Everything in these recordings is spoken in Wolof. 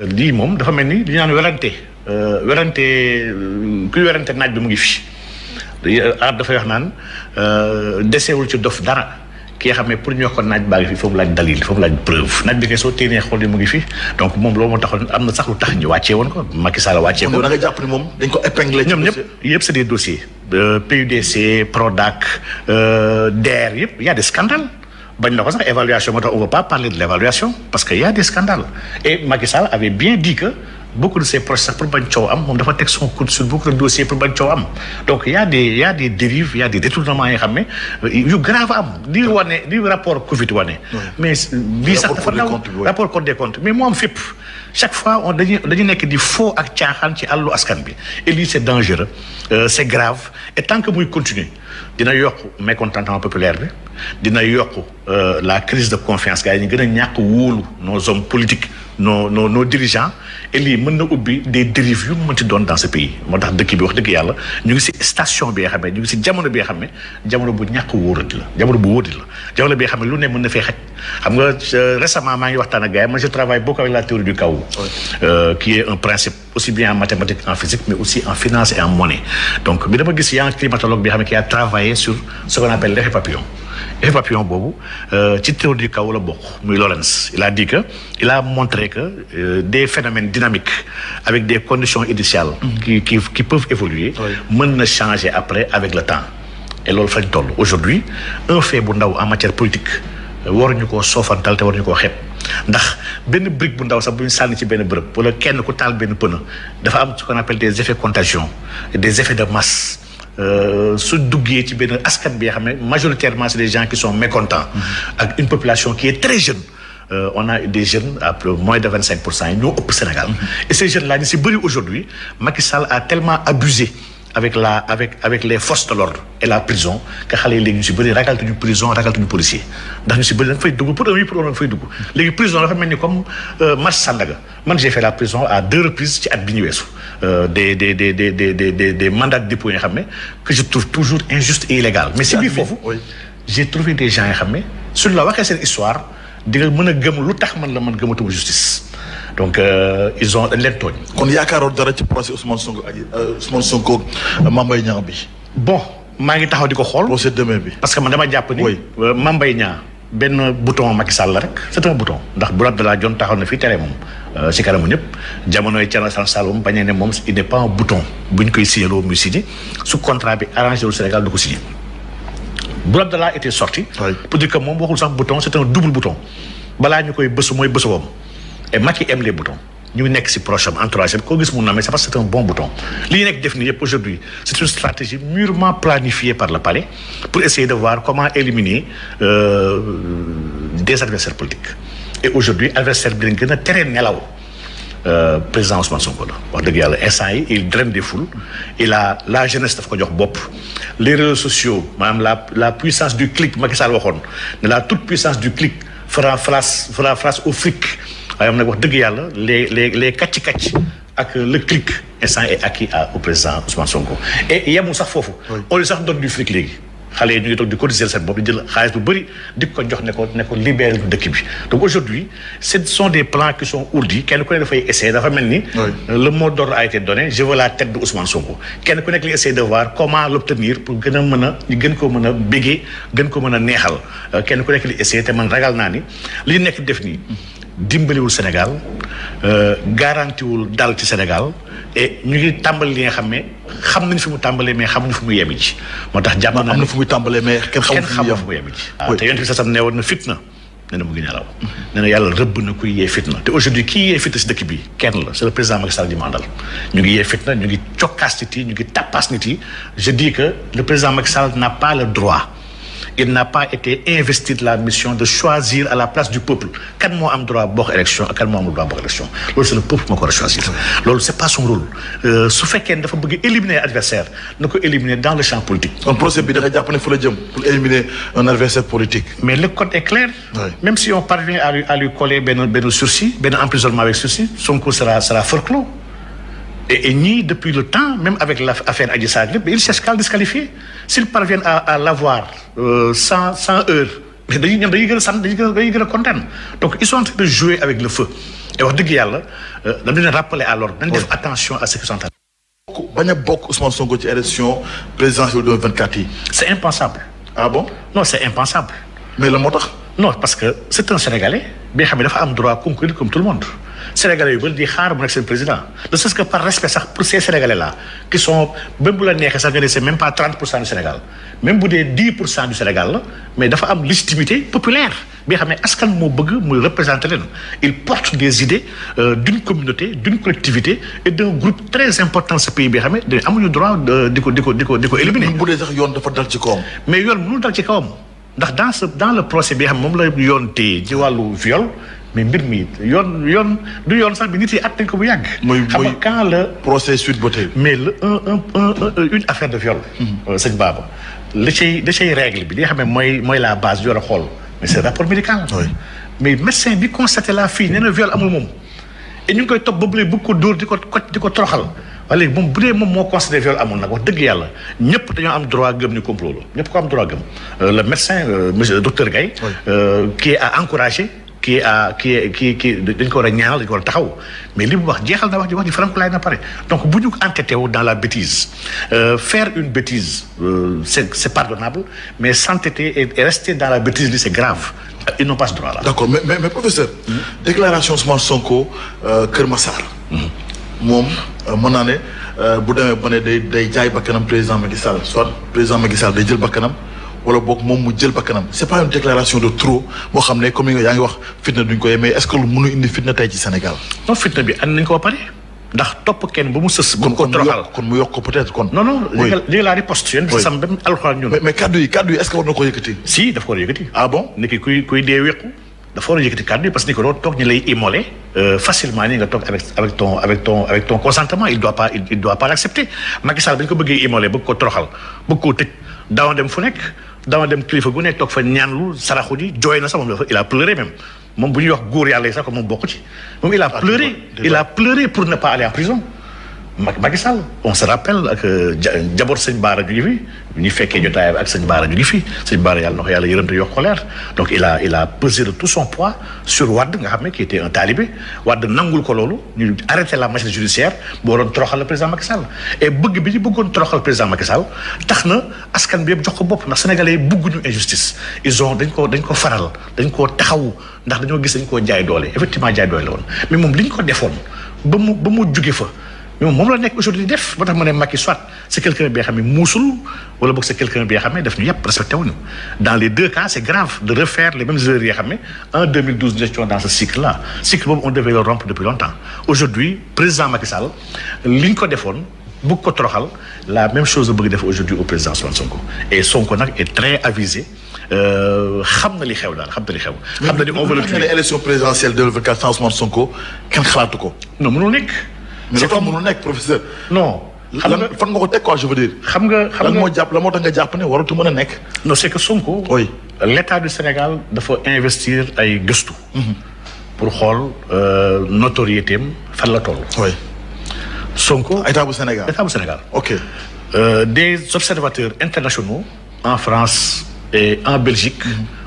lii moom dafa mel ni li ñu naan werante kuy werante naaj bi mu ngi fi dafay wax naan desewul ci dof dara ki nga xam ne pour ñu wax ko naaj baa ngi fi foofu laaj dalil foofu laaj preuve naaj bi kay soo téenee xool yi mu ngi fi donc moom loolu moo taxoon am na sax lu tax ñu wàccee woon ko Macky Sall wàccee ko. da nga jàpp ni moom dañ ko épinglé. ñoom yëpp c'est des dossiers PUDC Prodac DER yëpp y a des scandales. bañ na ko sax évaluation moo tax on veut pas parler de l'évaluation parce que y a des scandales et Macky Sall avait bien dit que beaucoup de ces procès pour bañ coow am moom dafa teg son coude sur beaucoup de dossiers pour bañ coow am donc y a des dérives y a des détournements yoo xam ne yu grave am li rapport Covid wane mais bii sax dafa ndaw rapport Cour des comptes mais moo am fépp chaque fois dañu nekk di faux ak caaxaan ci àllu askan bi et lii c'est dangereux c'est grave et tant que muy continuer dina yokk mécontentement populaire bi dina yokk la crise de confiance gars yi ñu gën a ñàkk wóolu nos hommes politiques nos dirigeants et lii mën na ubbi des dérives yu mu mënti doon dans ce pays moo tax dëkk bi wax dëgg yàlla ñu ngi si station bi nga xam ne ñu ngi si jamono bi nga xam ne jamono bu ñàkk wóoradi la jamono bu wóoradi la jamono bi nga xam ne lu ne mën na fee xaj xam nga récemment maa ngi waxtaan ak gars yi moi je travaille beaucoup avec la théorie du chaos qui est un principe aussi bien en mathématiques en physique mais aussi en finance et en monnaie donc bi dama gis y a un climatologue bi nga xam ne qui a travaillé sur ce qu'on appelle l'effet papillon effet papillon boobu ci théorie du chaos la bokk muy Lorenz il a dit que il a montré que des phénomènes dynamiques avec des conditions initiales qui peuvent évoluer mën na changer après avec le temps et loolu fañ toll aujourd'hui un fait bu ndaw en matière politique waruñu koo soofantal te waruñu koo xeeb ndax benn brique bu ndaw sax bu ñu sànni ci benn bërëb wala kenn ku taal benn pneu dafa am ce qu'on appelle des effets contagion des effets de masse su duggee ci benn askan bi nga xam ne majoritairement c'est des gens qui sont mécontents ak une population qui est très jeune on a des jeunes à moins de 25% yi ñoo ëpp Sénégal et ces jeunes là ñu si bëri aujourd'hui Macky Sall a tellement abusé avec les forces de l'ordre et la prison que xale yi léegi ñu si bëri ragaltuñu prison ragaltuñu policier ndax ñu si bëri da nga fay dugg pour da nga fay dugg léegi prison dafa mel ni comme marche Sandaga man j'ai fait la prison à 2 reprises ci at bi ñu weesu des mandats de dépôt yi nga xam ne que je trouve toujours injuste et illégal mais si biir foofu j'ai trouvé des gens yoo xam ne suñ la waxee seen histoire di nga mën a gëm lu tax man gëmatuma justice donc ils ont dañ leen tooñ. kon yaakaaroon dara ci procès Ousmane Sonko Mame Mbaye Niang bi. bon maa ngi taxaw di ko xool. procès demain bi. parce que man dama jàpp ni. Mame Mbaye Niang benn bouton Macky Sall la rek c'est un bouton ndax Bourad de la Dionne taxaw na fii tere moom si kanamu ñëpp jamonoy Thierno Alassane Sall moom bañee ne moom il n'est pas un bouton bu ñu koy signé loo muy signé su contrat bi arrangé wul Sénégal du ko signé. Bourad de la était sorti. pour dire que moom waxul sax bouton c'est un double bouton balaa ñu koy bësu mooy bësu woom et Macky aime les boutons ñu nekk si proche am entourage koo gis mun na mais c'est parce que c'est un bon bouton li ñu nekk def ni yëpp aujourd'hui c'est une stratégie mûrement planifiée par le palais pour essayer de voir comment éliminer des adversaires politiques et aujourd'hui adversaire bi dañ gën a tere nelaw président Ousmane Sonko la wax dëgg yàlla instant yi il draine des foules et la jeunesse daf ko jox bopp les réseaux sociaux maanaam la puissance du clic Macky Sall waxoon ne la toute puissance du clic fera face au fric waaye am nag wax dëgg yàlla les kàcc ak le clic instant est acquis au président Ousmane Sonko et yemul sax foofu on lui sax donne du fric léegi xale yi ñu ngi toog di cotiser seen bopp di jël xaalis bu bëri di ko jox ne ko libérer dëkk bi donc aujourd'hui ce sont des plans qui sont ourdis kenn ku ne dafay essayer dafa mel ni le mot d'ordre a été donné je veux la tête de Ousmane Sonko kenn ku nekk li essayer de voir comment l'obtenir pour gën a mën a ñu gën ko mën a béggee gën ko mën a neexal kenn ku nekk li essayer te man ragal naa ni li nekk def nii dimbaliwul Sénégal garantiwul dal ci Sénégal et ñu ngi tàmbali li nga xam ne xam nañ fi mu tàmbalee mais xamuñu fu mu yemi ci moo tax jàpp naa am na fu muy tàmbalee mais kenn xamul fu mu yemi ci te yonent bi sasam ne woon na fitna nee na mu ngi nelaw nee na yàlla rëbb na kuy yee fitna te aujourd'hui kii yee fitna si dëkk bi kenn la c'est le président Macky Sall di mandal ñu ngi yee fitna ñu ngi cokkaas nit yi ñu ngi tappaas nit yi je dis que le président Macky Sall n'a pas le droit il n'a pas été investi de la mission de choisir à la place du peuple kan moo am droit bokk élection ak kan moo amul droit bokk élection loolu c'est le peuple moo ko war a choisir loolu c'est pas son rôle su fekkee ne dafa bëgg éliminer adversaire na ko éliminer dans le champ politique. un procès bi da nga jàpp ne fu la jëm pour éliminer un adversaire politique. mais le code est clair. même si on parvient à lui coller benn sursis benn emprisonnement avec sursis son cours sera forclos. Et ñii depuis le temps même avec l'affaire Adji Sarr lépp ils cherchent qu'à le disqualifier s'ils parviennent à l'avoir sans heure mais dañuy gën a sant dañuy gën a kontaan donc ils sont en train de jouer avec le feu et wax dëgg yàlla dañu leen rappeler à l'ordre dañ def attention à ce qui sont en bañ a bokk Ousmane Sonko ci élection présidentielle 2024 yi. c'est impensable. Ah bon? Non, c'est impensable. Mais la moo tax. Non, parce que c'est un Sénégalais bi nga xam ne dafa am droit concourir comme tout le monde. Sénégalais yu bëri di xaar mu nekk seen président ne serait-ce que par respect sax pour ces Sénégalais là qui sont même bu la neexee sax nga ne c'est même pas 30% du Sénégal même bu dee 10% du Sénégal la mais dafa am légitimité populaire bi nga xam ne askan moo bëgg muy représenter leen il porte des idées d'une communauté d'une collectivité et d'un groupe très important de ce pays bi nga xam ne amuñu droit di ko éliminer. bu dee sax yoon dafa dal ci kawam. mais yoon mënul dal ci kawam ndax dans le procès bi nga xam moom la yoon téye ci wàllu viol. mais mbir mi yoon du yoon sax bi nit yi at nañ ko bu yàgg. xam nga quand le procès Sweet Beauté. mais une affaire de viol. sëñ Baba li cay règle bi li nga xam ne mooy la base yor a xool mais c'est rapport médical. oui mais médecin bi constaté la fille nee na viol amul moom. et ñu ngi koy topp ba bële bëgg ko dóor di ko toroxal. waaye léegi moom bu dee moom moo constaté viol amul nag wax dëgg yàlla ñëpp dañoo am droit gëm ni complot la ñëpp ko am droit gëm. le médecin monsieur docteur Gaye. qui a encouragé. kii dañ ko war a ñaanal dañ ko war a taxaw mais li mu wax jeexal na wax ji faram-fàccee na pare donc bu ñu entêté wu dans la bêtise faire une bêtise c'est pardonnable mais s'entêter et rester dans la bêtise li c'est grave ils n'ont pas ce droit là. D'accord mais professeur. déclaration Ousmane Sonko Kër Massar. moom mën naa ne bu demee ba ne day jaay bakkanam président Macky Sall soit président Macky Sall day jël bakkanam. wala boog moom mu jël bakkanam c'est pas une déclaration de trop boo xam ne comme yaa ngi wax fitna duñ ko yee mais est-ce que lu mënu indi fitna tey ci Sénégal. non fitna bi ànd nañ ko ba pare ndax topp kenn ba mu sës. bu ko toroxal kon mu yokk ko peut-être kon. non léegi la riposte yéen bi sam dem alxuraan ñun. mais kaddu yi est-ce que war na ko yëkkati. si dafa ko war a yëkkati. Ah bon ni ki kuy dee wéqu dafa war a yëkkati kaddu yi parce que ni ko doo toog ñu lay immoler facilement nii nga toog avec ton consentement il doit pas l'accepter. Macky Sall ba ñu ko bëggee immoler bëgg ko toroxal bëgg koo tëj daaw dem fu nekk. dama dem kilifa gu ne toog fa ñaanlu saraxu ji jooy na sax moom dafa il a pleuré même moom bu ñuy wax góor yàlla yi sax ko moom bokk ci moom il a pleuré pour ne pas aller en prison Macky Sall on se rappelle ak jaboot sëñ Baara ju ngi fi ñu fekkee jotaay ak sëñ Baara ju ngi fi sëñ Baara yàlla na ko yàlla yërëm te yokk ko leer donc il a pesé de tout son poids sur Wade nga xam ne qui était un talibé Wade nangul ko loolu ñu arrêté la machine judiciaire boo doon toroxal le président Macky Sall et bëgg bi ñu bëggoon toroxal président Macky Sall tax na askan bi yëpp jox ko bopp ndax sénégalais yi bëgguñu injustice dañ ko faral dañ koo taxawu ndax dañoo gis dañ koo jaay doole effectivement jaay doole la woon mais moom li ñu ko defoon ba mu jóge fa mais moom la nekk aujourd'hui def moo tax ma ne Macky soit c'est quelqu'un bi nga xam ne muusul wala boog c'est quelqu'un bi nga xam ne daf ñu yàpp respecté wuñu dans les deux cas c'est grave de refaire les mêmes erreurs yi nga xam ne en 2012 nous étions dans ce cycle là cycle boobu on devait le rompre depuis longtemps aujourd'hui président Macky Sall li ñu ko defoon bëgg ko toroxal la même chose la bëgg def aujourd'hui au président Sonko et Sonko nag est très avisé xam na li xew daal xam na ni on veut le tuer. élection présidentielle 2024 sans Ousmane Sonko kenn xalaatu ko. non mënul nekk. c'est comme mënul nekk professeur. non. xam nga fan nga ko teg quoi je veux dire. xam nga lan moo tax nga jàpp ne waratu mën a nekk. non c'est que Sonko. oui l'État du Sénégal dafa investir ay gëstu. pour xool notoriété am fan la toll. oui Sonko. État bu Sénégal. ok. Des observateurs internationaux en France et en Belgique.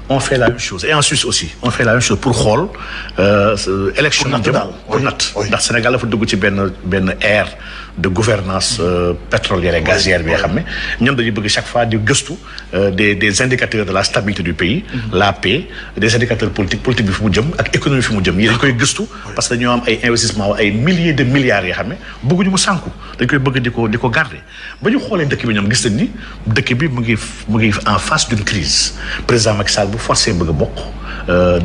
on fait la même chose et en Suisse aussi on fait la même chose pour xool élection pour natt ndax Sénégal dafa dugg ci benn ère de gouvernance pétrolière et gazière bi nga xam ne ñoom dañuy bëgg chaque fois di gëstu des indicateurs de la stabilité du pays la paix des indicateurs politique bi fi mu jëm ak économie fi mu jëm yi dañ koy gëstu parce que dañoo am ay investissement ay milliers de milliards yoo xam ne bëgguñu mu sànku dañ koy bëgg di ko garder ba ñu xoolee dëkk bi ñoom gis nañ ni dëkk bi mu ngi en face d'une crise président Macky Sall bu forcé bëgg a bokk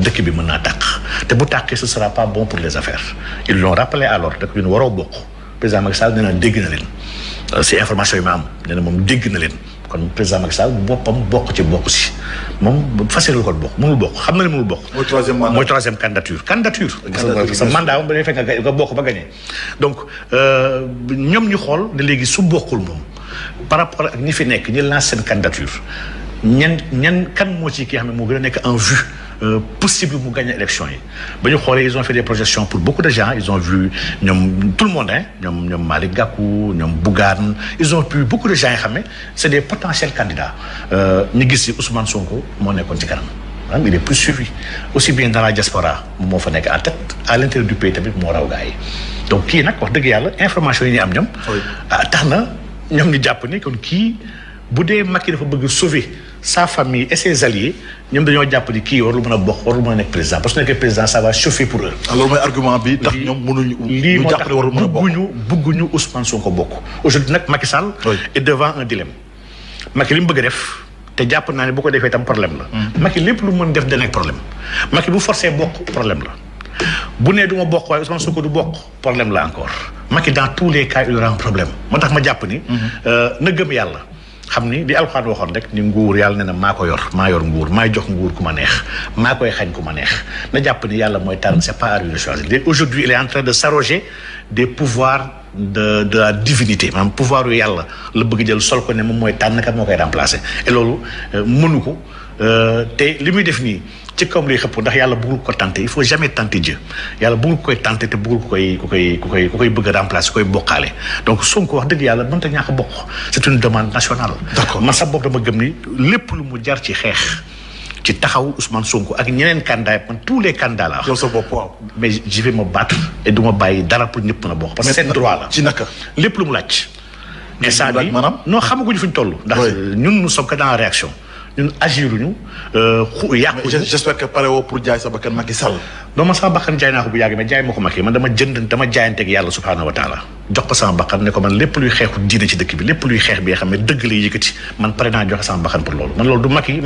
dëkk bi mën naa tàq te bu tàqee ce sera pas bon pour les affaires ils l'ont rappelé alors dëkk bi ñu waroo bokk président Macky Sall nee na dégg na leen si information yi ma am nee na moom dégg na leen kon président Macky Sall boppam bokk ci bokk si moom facilu ko bokk mënul bokk xam na ne mënul bokk. mooy troisième candidature. sa mandat moom dañuy fekk nga bokk ba gagné donc ñoom ñu xool ne léegi su bokkul moom par rapport ak ñi fi nekk ñi lancé seen candidature ñan kan moo ci ki nga xam ne moo gën a nekk en vue possible mu gagner élection yi ba ñu xoolee ils ont fait des projections pour beaucoup de gens ils ont vu ñoom tout le monde ñoom Malick Gakou ñoom Bougane ils ont vu beaucoup de gens yi xam ne c'est des potentiels candidats ñu gis ci Ousmane Sonko moo nekkoon ci kanam il est plus suivi aussi bien dans la diaspora moo fa nekk en tête à l'intérieur du pays tamit moo raw gars yi donc kii nag wax dëgg yàlla information yi ñu am ñoom tax na ñoom ñu jàpp ni kon kii bu dee Macky dafa bëgg sauver sa famille et ses alliés ñoom dañoo jàpp ni kii warul mën a bokk warul mën a nekk président parce que nekkee président ça va chauffer pour eux. alors mooy argument bi tax ñoom mënuñu. lii moo tax bëgguñu Ousmane Sonko bokk. aujourd'hui nag Macky Sall est devant un dilemme. Macky li mu bëgg a def te jàpp naa ne bu ko defee tam problème la. Macky lépp lu mën def dana nekk problème. Macky bu forcé bokk problème la bu nee du ma bokk waaye Ousmane Sonko du bokk problème la encore Macky dans tous les cas il y aura un problème moo tax ma jàpp ni. na gëm yàlla. xam ni li Alxuraan waxoon rek ni nguur yàlla ne na maa ko yor maa yor nguur maay jox nguur ku ma neex maa koy xañ ku ma neex na jàpp ni yàlla mooy tànn c'est pas à lui de choisir aujourd'hui il est en train de s'arroger des pouvoirs de la divinité maanaam pouvoir yu yàlla la bëgg jël sol ko ne moom mooy tànn kat moo koy remplacer et loolu mënu ko te li muy def nii ci kawam lay xëpp ndax yàlla bëggul ko tenter il faut jamais tenter Dieu yàlla bëggul koy tenter te bëggul ku koy bëgg a remplacer koy bokkaale donc Sonko wax dëgg yàlla mënta ñàkk a bokk c'est une demande nationale. d'accord man sax bopp dama gëm ni lépp lu mu jar ci xeex ci taxaw Ousmane Sonko ak ñeneen candidats man tous les candidats la. yow sa bopp waaw. mais je vais me battre et du ma bàyyi dara pour ñëpp mën a bokk. parce que seen droit la ci naka. lépp lu mu laaj. instant bi maanaam non xamaguñu fi ñu toll. ndax ñun nous sommes que dans la réaction. ñun agiruñu yàqu. j'espère que pare woo pour jaay sa bakkan Macky Sall. non man sama bakkan jaay naa ko bu yàgg mais jaay ma ko Macky man dama jaayanteeg yàlla subhaanahu wa taala jox ko sama bakkan ne ko man lépp luy xeexu diine ci dëkk bi lépp luy xeex bi nga xam ne dëgg lay yëkkati man pare naa joxe sama bakkan pour loolu man loolu du Macky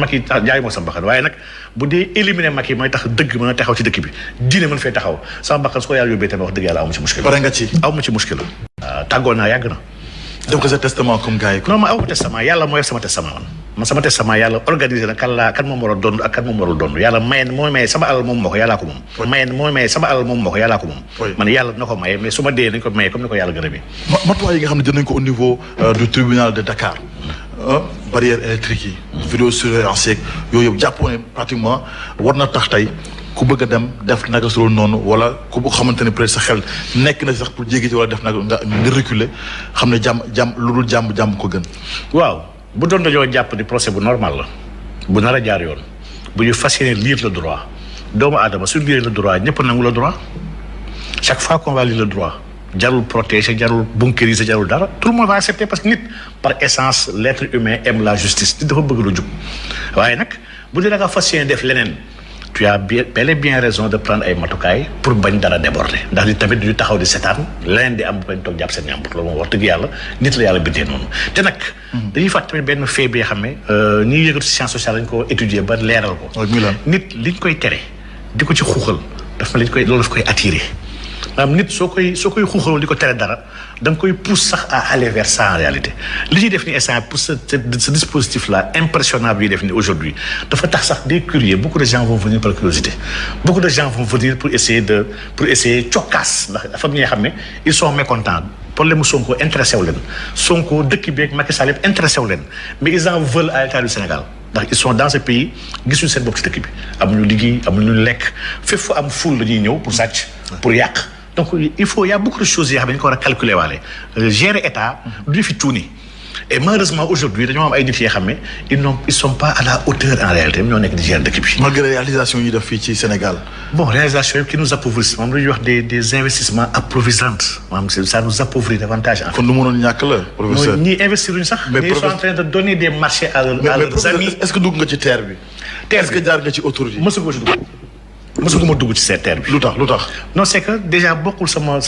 jaay moo sama bakkan waaye nag bu dee éliminer Macky mooy tax dëgg mën a taxaw ci dëkk bi diine mën fee taxaw sama bakkan su ko yàlla yóbbee tamit wax dëgg yàlla aw ma ci muskil. pare nga ci. aw ma ci muskil tàggoo naa yàgg na. def ko sa testament comme gars yi. non ma aw ma testament yàlla mooy sama testament man sama testament yàlla organisé na kan moom war a doon ak kan moom warul doon yàlla mayen moo maye sama alal moom moo ko yàllaa ko moom mayen moo maye sama alal moom moo ko yàllaa ko moom man yàlla na ko maye mais su ma dee nañ ko maye comme ni ko yàlla gërëmee matuwaay yi nga xam ne jël nañ ko au niveau du tribunal de Dakar barrière électrique yi vidéosurveillance yeeg yooyu yëpp jàppoo ne pratiquement war na tax tey ku bëgg a dem def naka su noonu wala ku xamante ne peut-être sa xel nekk na sax pour jéggi ci wala def nag nga reculer xam ne jàmm lu dul jàmm ko gën. waaw bu doon dañoo jàpp ni procès bu normal la bu nar a jaar yoon bu ñu fas yéene lire le droit doomu aadama su lire le droit ñëpp nangu le droit chaque fois qu'on va lire le droit jarul protéger jarul bunkériser jarul dara tout le monde va accepter parce que nit par essence l'être humain aime la justice nit dafa bëgg lu jub waaye nag bu dee da nga fas yéene def leneen. tu as bel et bien raison de prendre ay matukaay pour bañ dara déborder ndax li tamit du taxaw di seetaan leneen di am bañ toog jàpp seen ñàmbur loolu moom wax dëgg yàlla nit la yàlla bindee noonu te nag dañuy fàtt tamit benn fait bi nga xam ne ñi yëngatu ci science sociale dañ ko étudier ba leeral ko nit liñ koy tere di ko ci xuuxal daf na loolu daf koy attirer maanaam nit soo koy xuuxaloo di ko tere dara da nga koy pousse sax à aller vers ça en réalité li ñuy def ni instant pour ce dispositif là impressionnable yi def ni aujourd'hui dafa tax sax des curieux beaucoup de gens vont venir par curiosité beaucoup de gens vont venir pour essayer cokkaas ndax dafa ñi nga xam ne ils sont mécontents problème mu Sonko intéressé wu leen Sonko dëkk bi ak Macky Sall yëpp intéressé wu leen mais ils en veulent à l'état du Sénégal ndax ils sont dans ce pays gisuñu seen bopp ci dëkk bi amuñu liggéey amuñu lu lekk fépp fu am ful la ñuy ñëw pour sàcc pour yàq donc il y a beaucoup de choses yoo xam ne dañu ko war a calculer waale gérer état du fi tuuni et malheureusement aujourd'hui dañoo am ay nit yoo xam ne ils sont pas à la hauteur en réalité ñoo nekk di gérer dëkk bi. malgré réalisation yi def fii ci Sénégal. bon réalisation yi qui nous appauvrissent moom la ñuy wax des investissements appauvrisants maanaam ça nous appauvrit davantage. kon nu mënoon ñàkk la. professeur ñii investir luñu sax. mais ils sont en train de donner des marchés à leurs amis. est-ce que dugg nga ci terre bi. est-ce que jaar nga ci autorité. mësuguma dugg ci cette terre bi. lu tax. non c'est que déjà bokkul sama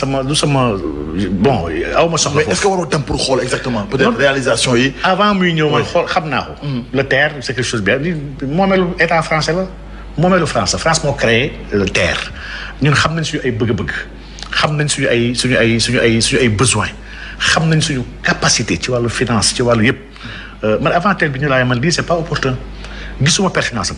bon aw ma soxla. mais est-ce que waroo dem pour xool exactement. peut-être réalisation yi. avant muy ñëw man xool xam naa ko. le terre c'est quelque chose bien moomeelu état français la moomeelu France moo créé le terre ñun xam nañ suñu ay bëgg-bëgg xam nañ suñu ay besoins xam nañ suñu capacité ci wàllu finance ci wàllu yëpp man avant terre bi ñu laay man lii c'est pas opportun gisuma pertinence am.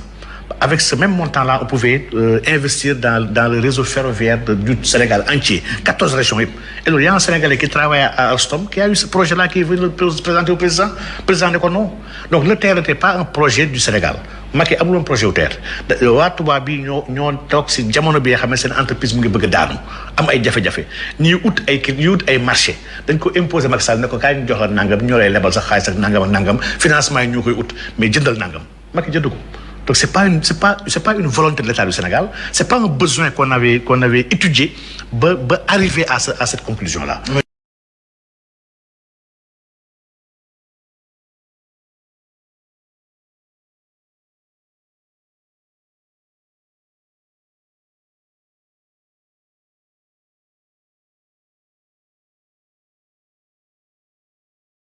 Avec ce même montant-là, on pouvait investir dans le réseau ferroviaire du Sénégal entier, 14 régions. Et donc, il y a un Sénégalais qui travaille à Alstom, qui a eu ce projet-là, qui est venu le présenter au président. Le président dit que non. Donc, le terre n'était pas un projet du Sénégal. Macky amul un projet au terre. waa tubaab bi ñoo toog si jamono bi nga xam ne seen entreprise mu ngi bëgg a daanu am ay jafe-jafe ñuy ut ay marché dañ ko imposer Macky Sall ne ko kaay ñu jox la nangam ñoo lay lebal sax xaalis ak nangam mais jëndal nangam Macky jënd ko Donc c'est pas une volonté de l'État du Sénégal, c'est pas un besoin qu'on avait étudié, arriver à cette conclusion-là.